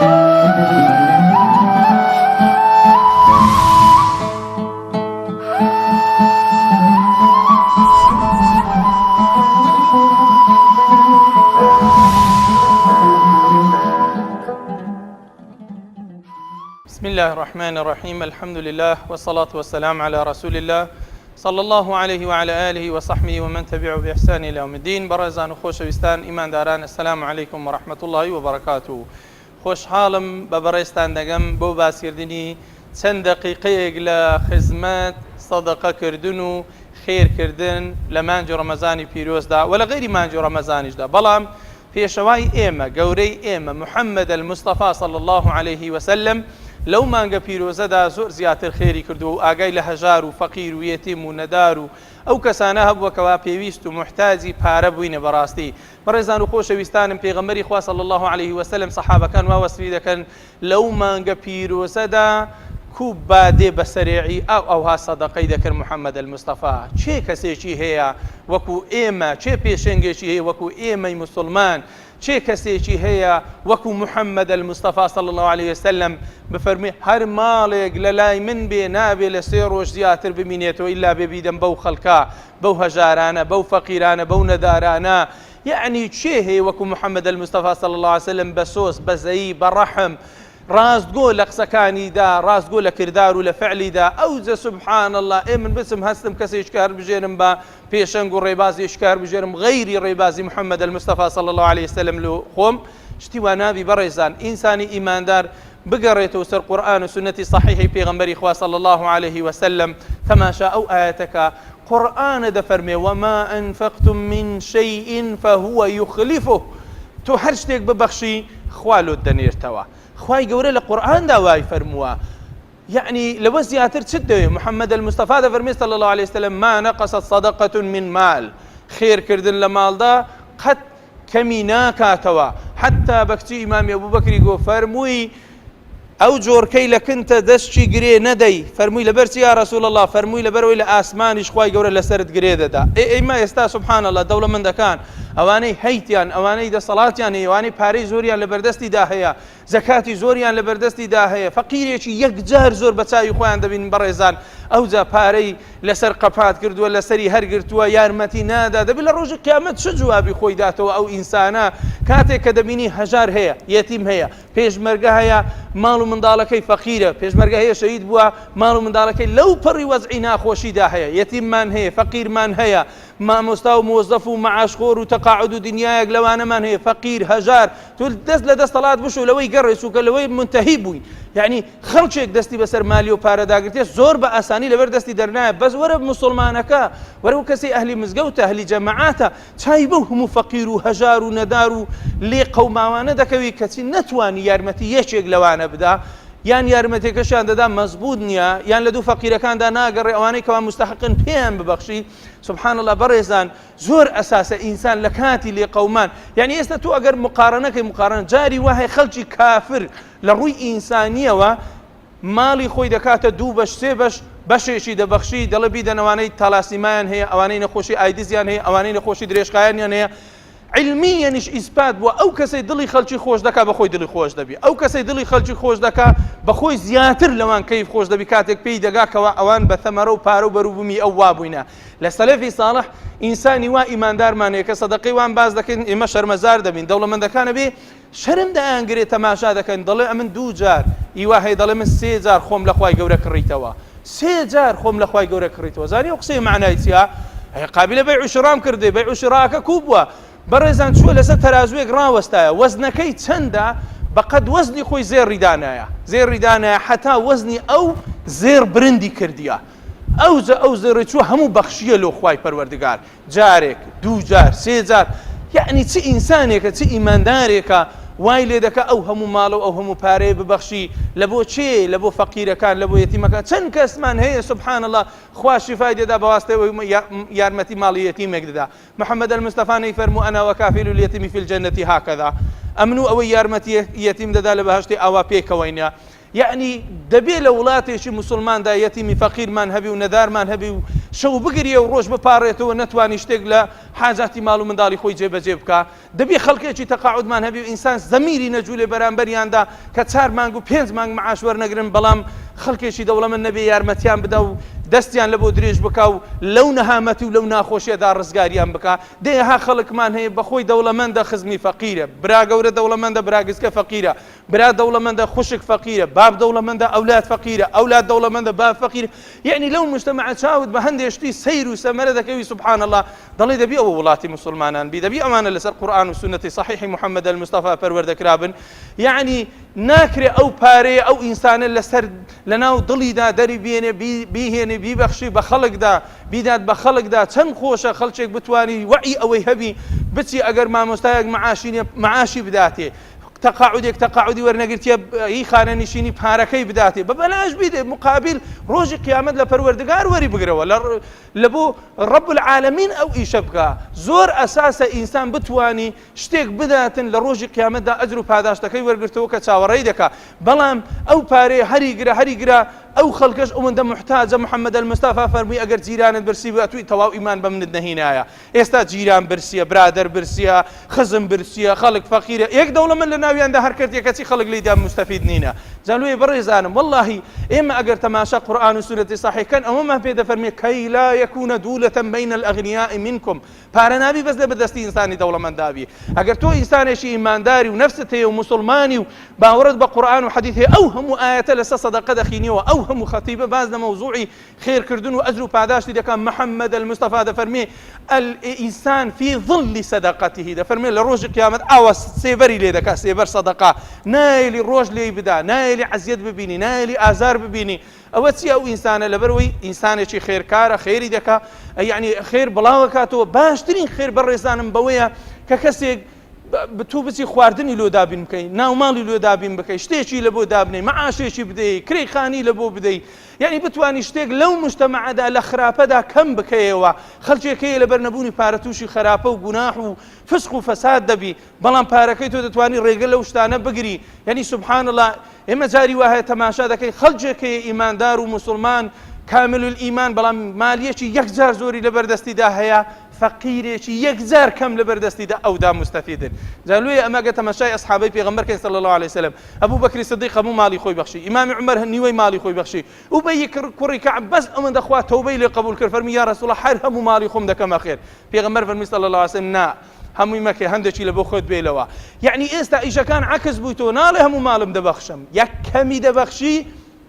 بسم الله الرحمن الرحيم الحمد لله والصلاة والسلام على رسول الله صلى الله عليه وعلى آله وصحبه ومن تبعه بإحسان إلى يوم الدين بەڕێزان و خۆشەویستان ئیمانداران السلام علیکم ورحمة الله وبرکاته خۆشحاڵم بە بەڕێزتان دەگەم بۆ باسکردنی چەند دەقیقەیەک لە خزمەت سەدەقە کردن و خێر کردن لە مانگی ڕەمەزانی پیرۆزدا و لە غەیری مانگی ڕەمەزانیشدا بەڵام پێشەوای ئێمە گەورەی ئێمە محمد المصطفی صلی اللە علیه وسلم لەو مانگە پیرۆزەدا زۆر زیاتر خێری کردووە و ئاگای لە هەژار و فەقیر و یەتیم و نەدار و ئەو کەسانە هەبووە کەوا پێویست و موحتاجی پارە بووینە بەڕاستی بەڕێزان و خۆشەویستانم پێغەمبەری خوا صلی اللە علیه وسلم سەحابەکان وا وەسفی دەکەن لەو مانگە پیرۆزەدا کو با دێ بە سەرێعی ئاو ئەوها سەدەقەی دەکرد محمد المصطفی کێ کەسێکی هەیە وەکو ئێمە کێ پێشەنگێکی هەیە وەکو ئێمەی موسڵمان کێ کەسێکی هەیە وەکو محمد المصطفی صلی اللە علیه وسلم بفەرموێ هەر ماڵێک لە لای من بێ نابێ لە سێ ڕۆژ زیاتر بمینێتەوە ئیلا بێ بیدەم بەو خەڵکە بەو هەژارانە بەو فەقیرانە بەو نەدارانە یەعنی کێ هەیە وەکو محمد المصطفی صلی اللە علیە وسلم بە سۆز بەزەیی بە ڕەحم ڕاستگۆ لە قسەکانیدا ڕاستگۆ لە کردار و لە فعلیدا ئەوجە سبحان اللە ئێ من بچم هەستم کەسێکی کە هەربژێرم بە پێشەنگ و ڕێبازێکی کە هەربژێرم غەیری ڕێبازی محمد المصطفی صلی اللە علیه وسلم لۆ خۆم شتی وا نابی بەڕێزان ئینسانی ئیماندار بگەڕێتەوە سەر قورئان و سوننەتی صەحیحی پێغەمبەری خوا صلی اللە علیه وسلم تەماشا ئەو ئایەتەکە قورئانە دەفەرمێ وما انفقتم من شیء فهو یخلفه تۆ هەر شتێک ببەخشی خوا لۆت دەنێرتەوە خوای گەورە لە قورئاندا وای فەرمووە یعنی لەوە زیاتر چت دەوێ محمد المصطفى دەفەرمێ صلی الله علیه وسلم ما نقصت صدقة من مال خێرکردن لە ماڵدا قەت کەمی ناکاتەوە حەتتا بە کچی ئیمامی ئەبوبەکری گۆ فەرمووی ئەو جۆرکەی لە کنتە دەستکی گرێ نەدەی فەرمووی لەبەر چی یا رسول الله فەرمووی لەبەرەوەی لە ئاسمانیش خوای گەورە لەسەرت گرێ دەدا ئێ ئێمە ئێستا سبحان الله دەوڵەمەندەکان ئەوانەی هەیتیان ئەوانەی دەسەڵاتیان هەیە ئەوانەی پارەی زۆریان لە بەردەستیدا هەیە زەکاتی زۆریان لە بەردەستیدا هەیە، فەقیرێکی یەکجار زۆر بە چاوی خۆیان دەبینن بەڕێزان، ئەوجا پارەی لەسەر قەپات کردووە، لەسەری هەرگرتووە، یارمەتی نادا، دەبێت لە ڕۆژی قیامەت چ جوابی خۆی داتەوە ئەو ئینسانە، کاتێک کە دەبینی هەژار هەیە، یەتیم هەیە، پێشمەرگە هەیە، ماڵ و منداڵەکەی فەقیرە، پێشمەرگە هەیە شەهید بووە، ماڵ و منداڵەکەی لەو پەڕی وەزعی ناخۆشیدا هەیە، یەتیممان هەیە، فەقیرمان هەیە، مامۆستا و مۆزەف و مەعاشخۆر و تەقاعد و دنیایەک لەوانەمان هەیە، فەقیر، هەژار، تۆ دەست لە دەستەڵات بشۆ لەوەی گەڕێ چونکە لەوەی مونتەهی بووی یعنی خەڵکێک دەستی بەسەر مالی و پارە داگرتێ زۆر بە ئاسانی لەبەر دەستی دەرنایە بەس وەرە موسڵمانەکە وەرە و کەسی ئەهلی مزگەوتە ئەهلی جەماعاتە چای بەو هەموو فەقیر و هەژار و نەدار و لێ قەوماوانە دەکەوی کەچی نەتوانی یارمەتی یەکێک لەوانە بدا یان یارمەتێکەشیان دەدا مەزبوط نییە یان لە دوو فەقیرەکاندا ناگەڕێ ئەوانەی کەوا مستحقن پێیان ببەخشی سبحان الله بەڕێزان زۆر ئەساسە ئینسان لە کاتی لێقەومان یعنی ئێستا تۆ ئەگەر مقارنەکەی مقارنە جاری وا هەیە خەڵکی کافر لە ڕووی ئینسانیەوە ماڵی خۆی دەکاتە دوو بەش سێ بەش بەشێکی دەبەخشی دەڵێ بیدەنەوانەی تالاسیمایان هەیە ئەوانەی نەخۆشی ئایدزیان هەیە ئەوانەی نەخۆشی درێژخایەنیان هەیە علمیەنیش ئیسپات بووە ئەو کەسەی دڵی خەڵکی خۆش دەکا بە خۆی دڵی خۆش دەبی ئەو کەسەی دڵی خەڵکی خۆش دەکا بە خۆی زیاتر لەوان کەیف خۆش دەبی کاتێک پێی دەگا کەوا ئەوان بە ثەمەرە و پارە و بەروبوومی ئەو وابووینە لە سەلەفی ساڵح ئینسانی وا ئیماندارمان هەیە کە سەدەقەی وان باس دەکەین ئێمە شەرمەزار دەبین دەوڵەمەندەکان ئەبێ شەرم دایانگرێ تەماشا دەکەن دەڵێ ئەمن دوو جار ئیوا هەیە دەڵێ من سێ جار خۆم لە خوای گەورە کڕیتەوە سێ جار خۆم لە خوای گەورە کڕیتەوە زانی ئەو قسەی معنای چییە قابلە بەیع و شرام کردێ بەیع و شراکە کوو بووە بەڕێزان چووە لەسەر تەرازووێک ڕاوەستایە وەزنەکەی چەندە بەقەد وەزنی خۆی زێڕی دانایە زێڕی دانایە حتا وەزنی ئەو زێڕ برندی کردیە ئەوجا ئەو زێڕەی چووە هەموو بەخشییە لۆ خوای پەروەردگار جارێک دوو جار سێ جار یەعنی چ ئینسانێکە چ ئیماندارێکە وای لێ دەکا ئەو هەموو ماڵە و ئەو هەموو پارەیە ببەخشی لە بۆ چێ لە بۆ فەقیرەکان لە بۆ یەتیمەکان چەند کەسمان هەیە سبحان الله خوا شیفای دەدا بە واسطەی ئەوەی یارمەتی ماڵی یەتیمێک دەدا محمد المصطفی نەیفەرموو انا وکافل الیتیم فی الجنة هکذا ئەمن و ئەوەی یارمەتی یەتیم دەدا لە بەهەشتی ئاوا پێکەوەینە یەعنی دەبێ لە وڵاتێکی موسڵماندا یەتیمی فەقیرمان هەبی و نەدارمان هەبی و شەو بگریێ و ڕۆژ بپاڕێتەوە نەتوانی شتێک لە حاجاتی ماڵ و منداڵی خۆی جێبەجێ بکا. دەبی خەڵکێکی تەقاعودمان هەبی و ئینسان زەمیری نەجولێ بەرامبەریاندا کە چار مانگ و پێنج مانگ معاش وەرنەگرن بەڵام خەڵکێکی دەوڵەمەند نەبێ یارمەتیان بدا و دەستیان لەبۆ درێژ بکا و لەو نەهامەتی و لەو ناخۆشیەدا ڕزگاریان بکا. دەیەها خەڵکمان هەیە بەخۆی دەوڵەمەندە خزمی فەقیرە، برا گەورە دەوڵەمەندە برا گچکە فەقیرە، برا دەوڵەمەندە خوشک فەقیرە، باب دەوڵەمەندە ئەولاد فەقیرە، ئەولاد دەوڵەمەندە باب فەقیرە، یەعنی لەو موجتەمەعە چاوت بە هەندێ شتی سەیر و سەمەرە دەکەوی سبحان اللە دەڵێی دەبی ئەوە وڵاتی موسڵمانان بی دەبی ئەوانە لەسەر قورئان و سوننەتی صحیحی محمد المصطفی پەروەردە کرابن یەعنی ناکرێ ئەو پارەیە ئەو ئینسانە لەسەر لەناو دڵیدا دەری بێنێ بیهێنێ بیبەخشی بە خەڵکدا بیدات بە خەڵکدا چەند خۆشە خەڵکێک بتوانی وەعی ئەوەی هەبی بچی ئەگەر مامۆستایەک معاشی نیە معاشی بداتێ تەقاعودێک تەقاعودی وەرنەگرتیە هی خانەنشینی پارەکەی بداتێ بە بەلاش بیدێ مقابل ڕۆژی قیامەت لە پەروەردگار وەری بگرەوە لە لە بۆ رب العالمین ئەو ئیشە بکە زۆر ئەساسە ئینسان بتوانی شتێک بداتن لە ڕۆژی قیامەتدا ئەجر و پاداشتەکەی وەرگرتەوە کە چاوەڕێی دەکا بەڵام ئەو پارەیە هەری گرە هەری گرە ئەو خەڵکەش ئەوەندە محتاجە محمد المصطفی فەرمووی ئەگەر جیرانت برسی بوو ئەتوو تەواو ئیمان بە منت نەهینایە ئێستا جیران برسیە برادەر برسیە خزم برسیە خەڵک فەقیرە یەک دەوڵەمەند لە ناویاندا هەر کردیە کەچی خەڵک لێیدا موستەفید نینە جا لۆیە بەڕێزانم وەڵاهی ئێمە ئەگەر تەماشا قورئان و سوننەتی صحیح کەن ئەوەمان پێ دەفەرمێ کەی لا یەکونە دولەتە بین الأغنیاء منکم پارە نابی بەس لە بەدەستی ئینسانی دەوڵەمەندا بی ئەگەر تۆ ئینسانێکی ئیمانداری و نەفست هەیە و موسڵمانی و باوەڕت بە قورئان و حەدیث هەیە ئەو هەموو ئایەتە لەسەر سەدەقە دەخینیەوە ئەو هەموو خەتیبە باس لە مەوزوعی خێرکردن و ئەجر و پاداشتی دەکا محمد المصطفی دەفەرمێ الانسان فی ظل صدقته دەفەرمێ لە ڕۆژی قیامەت ئاوا سێبەری لێ دەکا سێبەر سەدەقە نایەلی ڕۆژ لێی بدا نایەلی عەزیەت ببینی نایەلی ئازار ببینی ئەوە چیە ئەو ئینسانە لەبەرەوەی ئینسانێکی خێرکارە خێری دەکا یعنی خێر بڵاوەکاتەوە باشترین خێر بەڕێزانم بەوەیە کە کەسێک تۆ بچی خواردنی لۆ دابین بکەی ناوماڵی لۆ دابین بکەی شتێکی لە بۆ دابنەی معاشێکی بدەی کرێی خانی لە بۆ بدەی یعنی بتوانی شتێک لەو مجتەمەعەدا لە خراپەدا کەم بکەیەوە خەڵکێک هەیە لەبەر نەبوونی پارە تووشی خراپە و گوناح و فسق و فەساد دەبی بەڵام پارەکەی تۆ دەتوانی ڕێگە لەو شتانە بگری یعنی سبحان الله ئێمە جاری وا هەیە تەماشا دەکەین خەڵکێک هەیە ئیماندار و موسڵمان کامل الایمان بەڵام مالیەکی یەکجار زۆری لەبەر دەستیدا هەیە فەقیرێکی یەکجار کەم لەبەر دەستیدا ئەودا مستەفیدن جا لۆیە ئەمە گە تەماشای ئەسحابەی پێغەمبەر کەین صلی الله علیه وسلم ئەبوو بەکری صدیق هەموو ماڵی خۆی بەخشی ئیمامی عومەر نیوەی ماڵی خۆی بەخشی ئوبەی کوڕی کەعب بەس ئەوەندە خوا تەوبەی لێ قبول کرد فەرمی یا رسول الله هەر هەموو ماڵی خۆم دەکەمە خێر پێغەمبەر فەرمی صلی الله علیه وسلم نا هەمووی مەکە هەندێکی لە بۆ خۆت بێلەوە یعنی ئێستا ئیشەکان عەکس بووی تۆ ناڵێ هەموو ماڵم دەبەخشم یەک کەمی دەبەخشی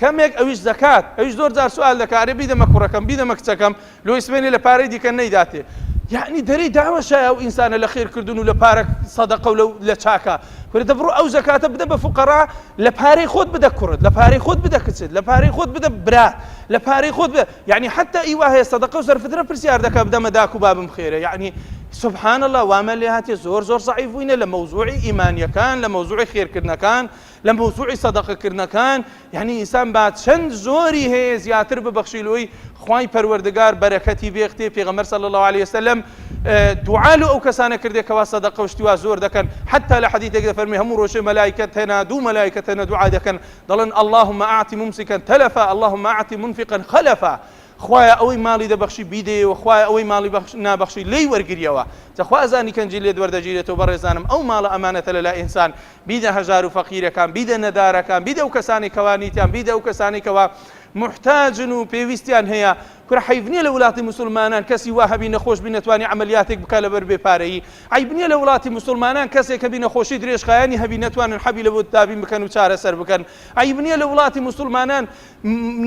کەمێک ئەویش زەکات ئەویش زۆر جار سوال دەکا ئەرێ بیدەمە کوڕەکەم بیدەمە کچەکەم لۆی سبەینێ لە پارەی دیکە نەیداتێ یعنی دەرێی داوەشایە ئەو ئینسانە لە خێرکردن و لە پارە سەدەقە و لە چاکە کورە دەبڕۆ ئەو زەکاتە بدە بە فوقەرا لە پارەی خۆت بدە کوڕت لە پارەی خۆت بدە کچت لە پارەی خۆت بدە برات لە پارەی خۆت بدە یعنی حتی ئی وا هەیە سەدەقە و سەرفترە پرسیار دەکا بدەمە داک و بابم خێرە یعنی سبحان الله وامە لێ هاتێ زۆر زۆر زەعیف بووینە لە مەوزوعی ئیمانیەکان لە مەوزوعی خێرکردنەکان لە مەوزوعی سەدەقەکردنەکان یعنی ئینسان با چەند زۆری هەیە زیاتر ببەخشی لۆی خوای پەروەردگار بەرەکەتی بێختێ پێغەمبەر صلی الله علیه وسلم دوعا لۆ ئەو کەسانە کردێ کەوا سەدەقە و شتی وا زۆر دەکەن حتی لە حەدیثێک دەفەرمی هەموو ڕۆژێ مەلایکەت هەنا دوو مەلایکەت هەنە دوعا دەکەن دەڵێن اللهم اعط ممسکا تلفا اللهم اعط منفقا خلفا خوایە ئەوەی ماڵی دەبەخشی بیدەیەوە خوایە ئەوەی ماڵی بەخش نابەخشی لێی وەرگریەوە جا خوا ئەزانی کەنجی لێت وەردەگیرێتەوە بەڕێزانم ئەو ماڵە ئەمانەتە لەلای ئینسان بیدە هەژار و فەقیرەکان، بیدە نەدارەکان، بیدە ئەو کەسانەی کەوا نیتیان، بیدە ئەو کەسانەی کەوا موحتاجن و پێویستیان هەیە. کورە حەیف نیە لە ولاتی موسوڵمانان کەسی وا هەبی نەخۆش بی نەتوانی عەمەلیاتێک بکا لەبەر بێ پارەیی. عەیب نیە لە وڵاتی موسوڵمانان کەسێک هەبی نەخۆشی درێژخایەنی هەبی نەتوانن حەبی لەبۆ دابین بکەن و چارەسەر بکەن. عەیب نیە لە وڵاتی موسوڵمانان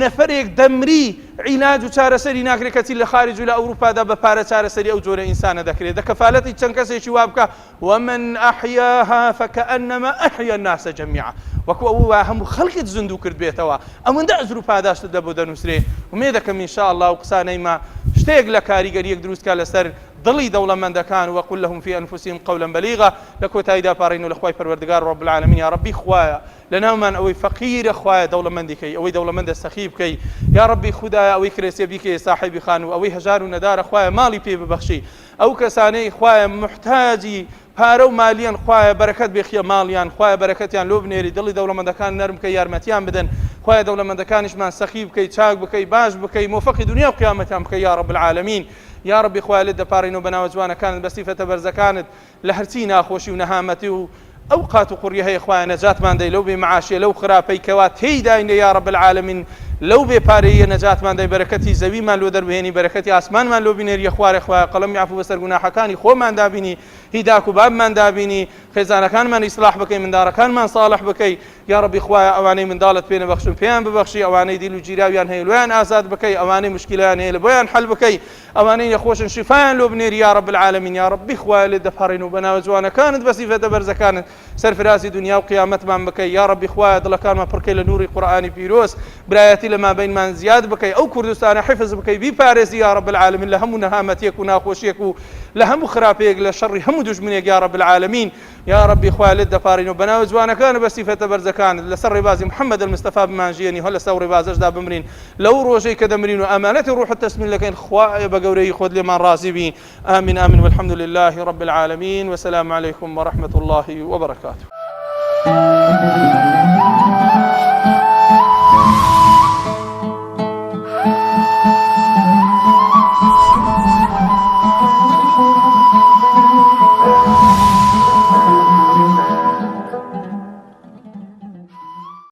نەفەرێک دەمری عیلاج و چارەسەری ناکرێت کەچی لە خارج و لە ئەوروپادا بە پارە چارەسەری ئەو جۆرە ئینسانە دەکرێت دە کەفالەتی چەند کەسێکی وا بکە ومن احیاها فکانما احیا الناس جمیعا وەکو ئەوە وایە هەموو خەڵکت زیندوو کردبێتەوە ئەوەندە ئەجر و پاداشتت لە بۆ دەنووسرێ ئومێدەکەم ان شاء اللە ئەو قسانەی مە شتێک لە کاریگەریەک دروست کا لەسەر دڵی دەوڵەمەندەکان وقل لهم فی انفسهم قولا بلیغا لە کۆتاییدا پاڕین لە خوای پەروەردگار رب العالمین یا ربی خوایە لەناومان ئەوەی فەقیرە خوایە دەوڵەمەندی کەی ئەوەی دەوڵەمەندە سەخی بکەی یا ربی خودایە ئەوەی کرێچیە بیکەیە ساحێبی خانوو ئەوەی هەژار و نەدارە خوایە ماڵی پێ ببەخشی ئەو کەسانەی خوایە موحتاجی پارە و مالیەن خوایە بەرەکەت بێخیە ماڵیان خوایە بەرەکەتیان لۆ بنێری دڵی دەوڵەمەندەکان نەرم کە یارمەتیان بدەن. خوایە دەوڵەمەندەکانیشمان سەخی بکەی چاک بکەی باش بکەی مۆفەقی دنیا و قیامەتیان بکەی یا رب العالمین یا ربی خوایە لێت دەپارێینەوە بە ناوە جوانەکانت بە سیفەتە بەرزەکانت لە هەرچی ناخۆشی و نەهامەتی و ئەو قات و قوڕیە هەیە خوایە نەجاتمان دەی لەو بێ معاشیە لەو خراپەی کەوا تێیداین یا رب العالمین لەو بێ پارەیە نەجاتمان دەی بەرەکەتی زەویمان لۆ دەربهێنی بەرەکەتی ئاسمانمان لۆ بینێریە خوارێ خوایە قەڵەمی عەفو بەسەر گوناحەکانی خۆمان دابینی هی داک و بابمان دابینی خێزانەکانمان ئیسلاح بکەی مندارەکانمان ساڵح بکەی یاڕەبی خوایە ئەوانەی منداڵت پێ نەبەخشون پێیان ببەخشی ئەوانەی دیل و گیراویان هەیە لۆیان ئازاد بکەی ئەوانەی مشکیلەیان هەیە لە بۆیان حەل بکەی ئەوانەی نەخۆشن شیفایان لۆ بنێری یاڕەب العالمین یاڕەبی خوایە لێت دەپاڕێین و بە ناوە جوانەکانت بە سیفەتە بەرزەکانت سەرفرازی دنیا و قیامەتمان بکەی یاڕەبی خوایە دڵەکانمان پڕکەی لە نوری قورئانی پیرۆز برایەتی لە مابەینمان زیاد بکەی ئەو کوردستانە حفظ بکەی بیپارێزی یاڕەب العالمین لە هەموو نەهامەتیەک و ناخۆشیەک و لە هەموو خراپەیەک لە شەڕی هەموو دوژمنێک یاڕەب العالمین یاڕەبی خوایە لێت دەپاڕێینەوە بەناوە جوانەکانت بە سیفەتە بەرزەکانت لەسەر ڕێبازی محمد المصطفی بمانژیێنی هەر لەسەر ئەو ڕێبازەشدا بمرین لەو ڕۆژەی کە دەمرین و ئامانەتی ڕوحت تەسلیم دەکەین خوایە بە گەورەیی خۆت لێمان ڕازی بی آمین آمین والحمد لله رب العالمین وسلام علیکم ورحمة الله وبرکاته.